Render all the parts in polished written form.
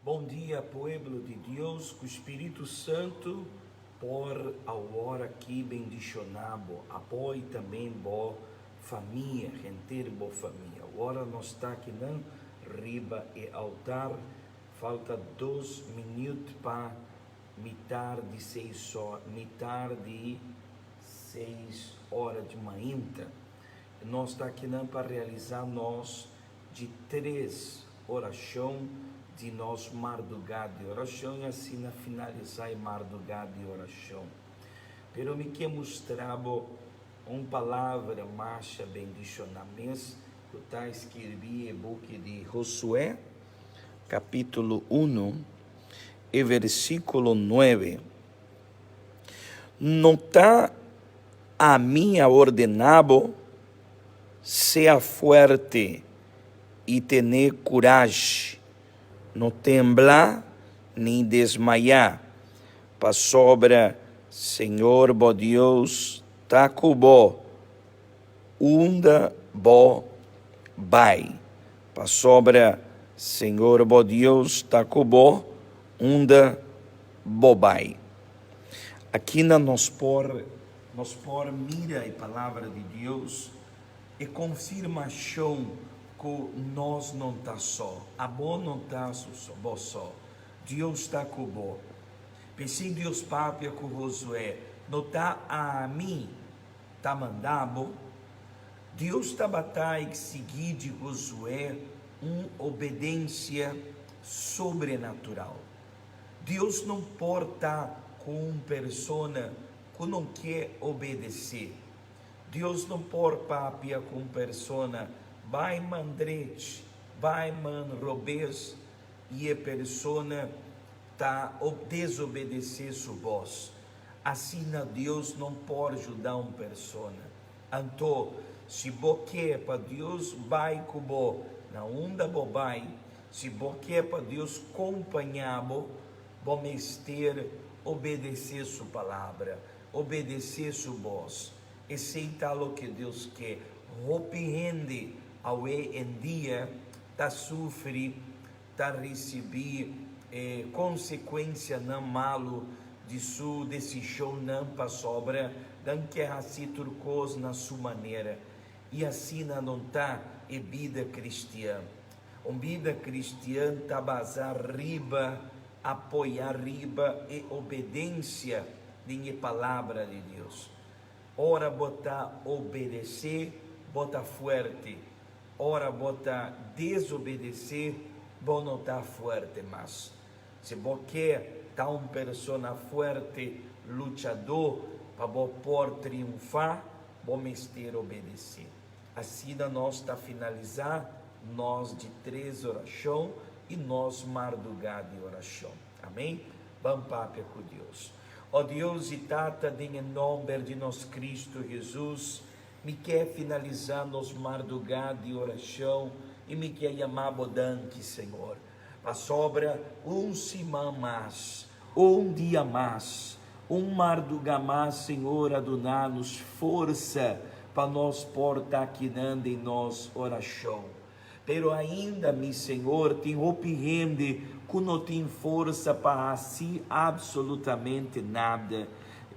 Bon dia pueblo di Dios ku Spiritu Santu por awor aki bendiciona bo, abo y tambe bo famia, henter bo famia. Awor nos ta akinan riba e altar, falta 2 minuut pa mitar di 6 or, mitar di 6 or di mainta. Nos ta akinan pa realisa nos di tres oracion di nos marduga di oracion y asina finalisa e marduga di oracion. Pero mi kier mustra un palabra mas bendiciona mes cu ta skirbi e buki di Josué, capitulo 1 y versiculo 9. No ta ami a ordena bo, sea fuerte y tene curashi, no tembla ni desmaya, pasobra Señor bo Dios ta cu bo, unda bo bay. Pasobra Señor bo Dios ta cu bo, unda bo bay. Aki na nos por mira e palabra di Dios e confirmacion cu nos no ta so. Abo no ta so, bo so. Dios ta cu bo. P'esey Dios papia cu Josué, no ta ami ta manda bo. Dios tabata exigi di Josué un obediencia sobrenatural. Dios no por ta cu un persona cu no kier obedece. Dios no por papia cu un persona, bay man drechi, bay man robes, y e persona ta desobedece su voz. Asina Dios no por yuda un persona. Anto, si bo kier pa Dios bay cu bo na unda bo bay, si bo kier pa Dios acompaña bo, bo mester obedece su palabra, obedece su voz. Esey ta loke Dios kier. Hopi hende awe en dia ta sufri, ta ricibi consecuencianan malo di su decisionnan pasobra nan kier haci tur cos na su manera. Y asina no ta e bida cristian. Un bida cristian ta basa riba, apoya riba e obediencia di palabra di Dios. Ora bo ta obedece, bo ta fuerte. Ora bo ta desobedece, bo no ta fuerte mas. Si bo kier ta un persona fuerte, luchador, pa bo por triunfa, bo mester obedece. Asina nos ta finalisa nos di tres oracion y nos marduga di oracion. Amen? Ban papia cu Dios. O Dios y Tata, den nomber di nos Cristo Jesus, mi kier finalisa nos marduga di oracion y mi kier yama bo danki, Señor. Pasobra un siman mas, un dia mas, un marduga mas, Señor, a duna nos forsa pa nos por ta aki den nos oracion. Pero ainda, mi Señor, tin hopi hende cu no tin forsa pa haci absolutamente nada.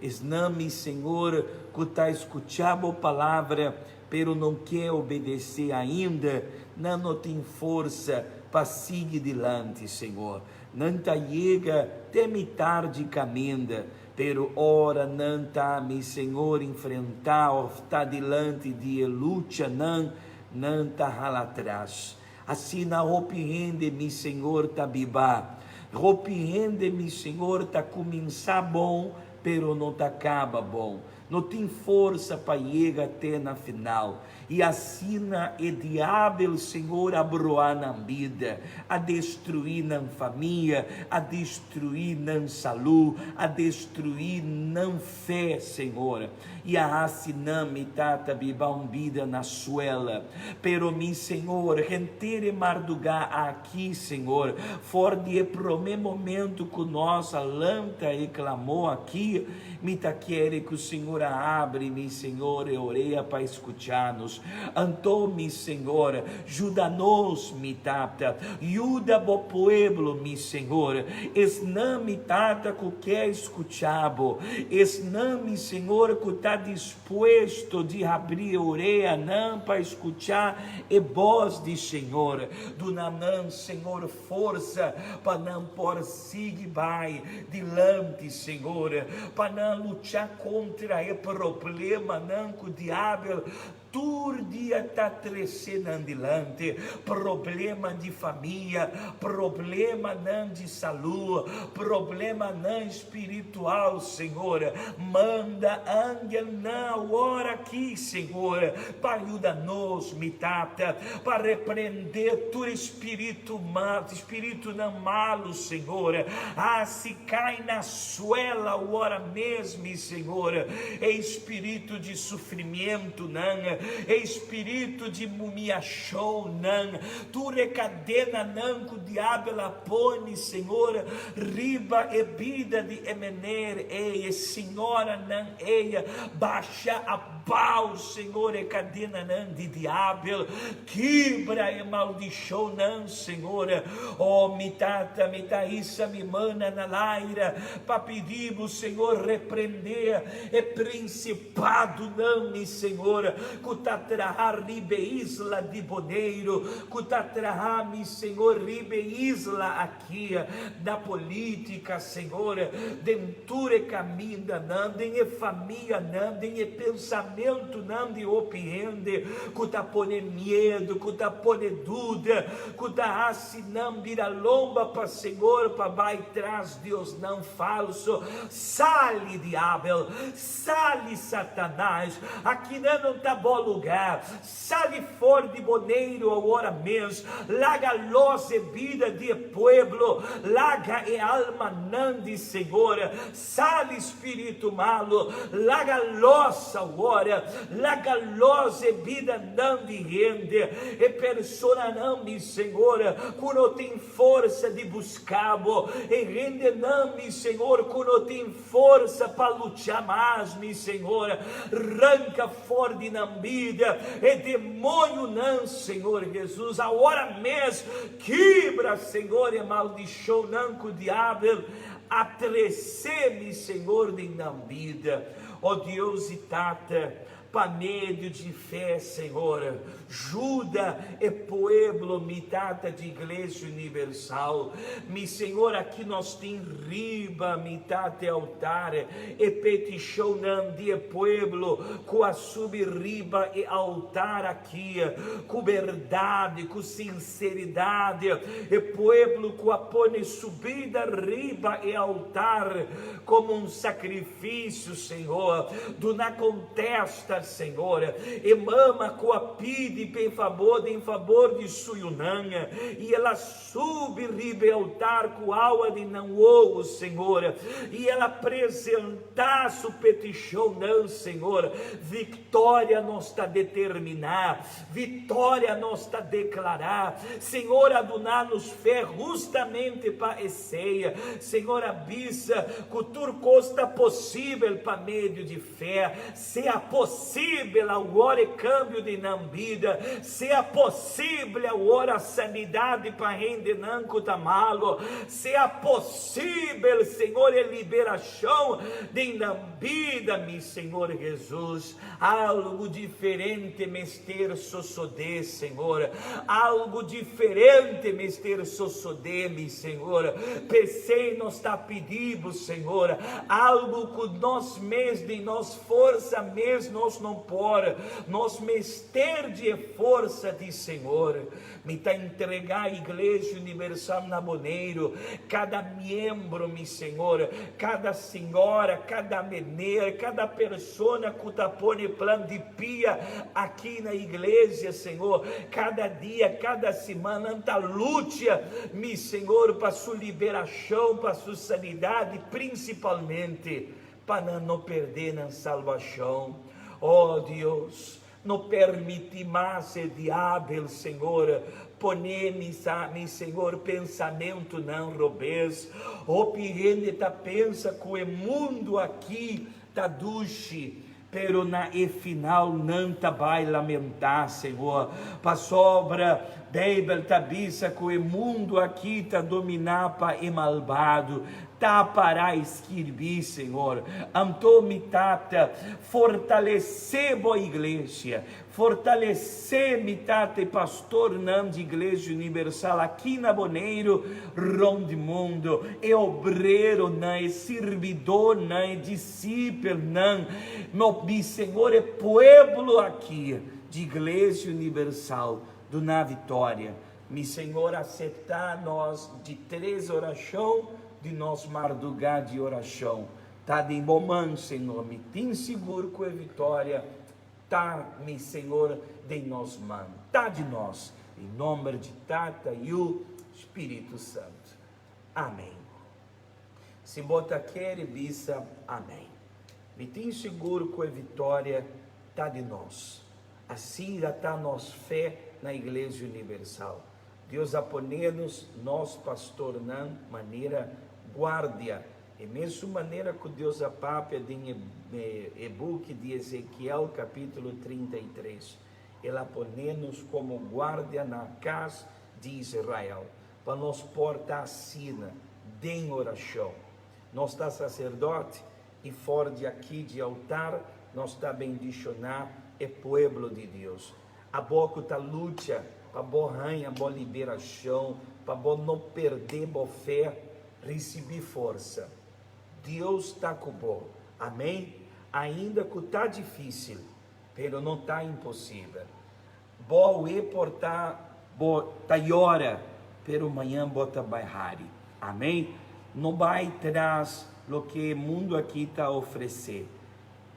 Esnan, mi Señor, cu ta scucha e palabra, pero no kier obedece ainda, no tin forsa pa sigui dilanti, Señor. Nan ta yega te mitar di caminda, pero ora nan ta, mi Señor, enfrenta of ta dilanti di lucha, nan ta hala atras. Asina hopi hende, mi Señor, ta biba. Hopi hende, mi Señor, ta cuminsa bon, pero no ta caba bon. No tin forsa pa yega te na final. Y asina e diabel, Señor, a bruha nan bida, a destrui nan famia, a destrui nan salud, a destrui nan fe, Señor. Y asina mi tata biba un bida na suela. Pero mi Señor, henter marduga aki, Señor, for di prome momento cu nos a lanta y clama aki, mi ta kere cu Señor habri, mi Señor, e orea pa scucha nos. Hesus. Anto, mi Señor, juda nos, mi Tata, juda bo pueblo, mi Señor, esnan, mi Tata, ku ke skucha bo, esnan, mi Señor, ku ta dispuesto di habri e oreanan pa skucha e bos di Señor. Duna nan, Señor, forsa pa nan por sigui bai dilanti, Señor, pa nan lucha kontra e problemanan ku diabel Tur dia ta trece nan dilanti problema di famia, problemanan di salud, problemanan spiritual, Señor. Manda angelnan awor aki, Señor, pa yuda nos, mi Tata, pa reprende tur spiritu mal, spiritunan malu, Señor. Haci cai na suela awor mes, mi Señor, e spiritu di sufrimientunan, e spiritu di mumiashonnan, tur e kadenanan ku diabel a pone, Señor, riba e bida di e mener ei, e señoranan ei, basha abao, Señor, e kadenanan di diabel, kibra e maldishonnan, Señor. O mi Tata, mi ta hisa mi mannan na laira pa pidi Bo, Señor, reprende E prinsipadonan, mi Señor, ku ta traha riba e isla di Boneiru, ku ta traha, mi Señor, riba e isla aki, na polítika, Señor, den tur e kamindanan, den e famianan, den e pensamentunan di hopi hende ku ta pone miedu, ku ta pone duda, ku ta hasi nan bira lomba pa Señor, pa bai tras diosnan falso. Sali, diabel! Sali, Satanás! Akinan no ta bo lugá. Sali for di Boneiru awor mes. Laga los e bida di e pueblo. Laga e almanan di Señor. Sali, spiritu malu. Laga los awor. Laga los e bidanan di hende. E personanan, mi Señor, ku no tin forsa di buska bo, e hendenan, mi Señor, ku no tin forsa pa lucha mas, mi Señor, ranka for di nan bida e demoñonan, Señor Jesus, awor mes kibra, Señor, e maldishonnan ku diabel a trese, mi Señor, den nan bida. O Dios i Tata, Pa medio di fe, Señor, juda e pueblo, mi Tata di Iglesia Universal. Mi Señor, aki nos tin riba mi Tata e altar e peticionnan di e pueblo cu a subi riba e altar aki cu berdad, cu sinceridad, e pueblo cu a pone su bida riba e altar como un sacrificio. Fisio, Señor, duna kontesta, Señor. E mama ku a pidi p'e fabor den fabor di su yunan, i el a subi riba e altar ku awa di nan wowo, Señor, i el a presentá su petishonnan, Señor. Viktoria nos ta determiná, viktoria nos ta deklará. Señor a duna nos fe hustamente pa esei. Sea, Señor a bisa cu tur cos ta posibel pa medio di fe. Sea posibel awor e cambio di nan bida. Sea posible awor a sanidad pa hendenan cu ta malo. Sea posibel, Señor, e liberacion den nan bida, mi Señor Jesus. Algo diferente mester sosodé, Señor. Algo diferente mester sosodé, mi Señor. P'esei nos ta pidi Bo, Señor, algo ku nos mes, den nos forsa mes nos no por. Nos mester di e forsa di Señor. Mi ta entregá Iglesia Universal na Boneiru, kada miembro, mi Señor, kada señora, kada meneer, kada persona ku ta pone plan di pia aki na iglesia, Señor, kada dia, kada siman nan ta lucha, mi Señor, pa su liberashon, pa su sanidat i prinsipalmente pa nan no perdé nan salbashon. Oh Dios, No permiti mas e diabel, Señor, pone mi sa, mi Señor, pensamentunan robes. Hopi hende ta pensa ku e mundu aki ta dushi. Pero na e final nan ta bai lamentá, Señor, pasobra Beibel ta bisa ku e mundu aki ta dominá pa e malbado. Ta pará skirbí, Señor. Anto mi Tata, fortalesé bo iglesia. Fortalesé mi Tata e pastornan di Iglesia Universal aki na Boneiru, rònt di mundu, e obreronan, e sirbidónan, e disipelnan, no mi Señor, e pueblo aki di Iglesia Universal, duna vitória. Mi Señor, aseptá nos di tres orashon di nos mardugá di orashon. Ta den bo man, Señor. Mi tin sigur ku e vitória Ta mi Señor den nos man, ta di nos, den nomber di Tata, Yu, Spiritu Santu. Amen. Si bo ta kere bisa amen. Mi tin sigur ku e vitoria ta di nos. Asina ta nos fe na Iglesia Universal. Dios a pone nos, nos pastornan, manera guardia. E mesun manera ku Dios a papia den e buki di Ezekiel kapítulo 33, El a pone nos komo guardia na kas di Israel, pa nos por ta asina den orashon. Nos ta saserdote i for di aki di altar nos ta bendishoná e pueblo di Dios. Abo ku ta lucha pa bo haña bo liberashon, pa bo no perdé bo fe, Risibí forsa. Dios ta ku bo. Amén. Ainda ku ta difísil, pero no ta imposibel. Bo awe por ta bo ta yora, pero mañan bo ta bai hari. Amén. No bai tras loke e mundu aki ta ofresé.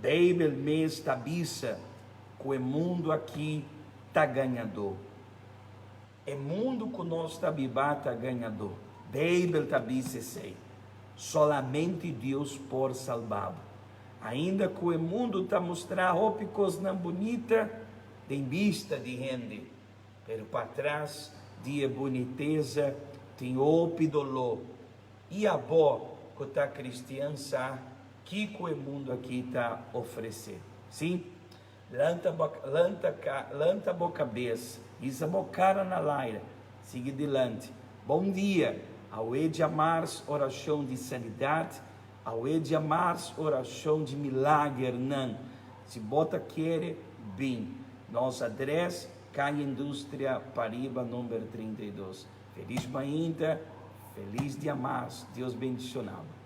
Beibel mes ta bisa ku e mundu aki ta gañadó. E mundu ku nos ta biba ta gañadó. Beibel ta bisa esei. Solamente Dios por salba bo. Ainda ku e mundu ta mustra hopi kosnan bunita den bista di hende, pero patras di e bunitesa tin hopi doló. I abo ku ta kristian sa kiko e mundu aki ta ofresé. Sí, Lanta bo lanta ka lanta bo kabes, hisa bo kara na laira, sigui dilanti. Bon dia! Awe djamars orashon di sanidat, awe djamars orashon di milagernan. Si bo ta kere, bin. Nos adres, Kaya Industria, Pariba number 32. Felis mainta, felis djamars. Dios bendishona bo.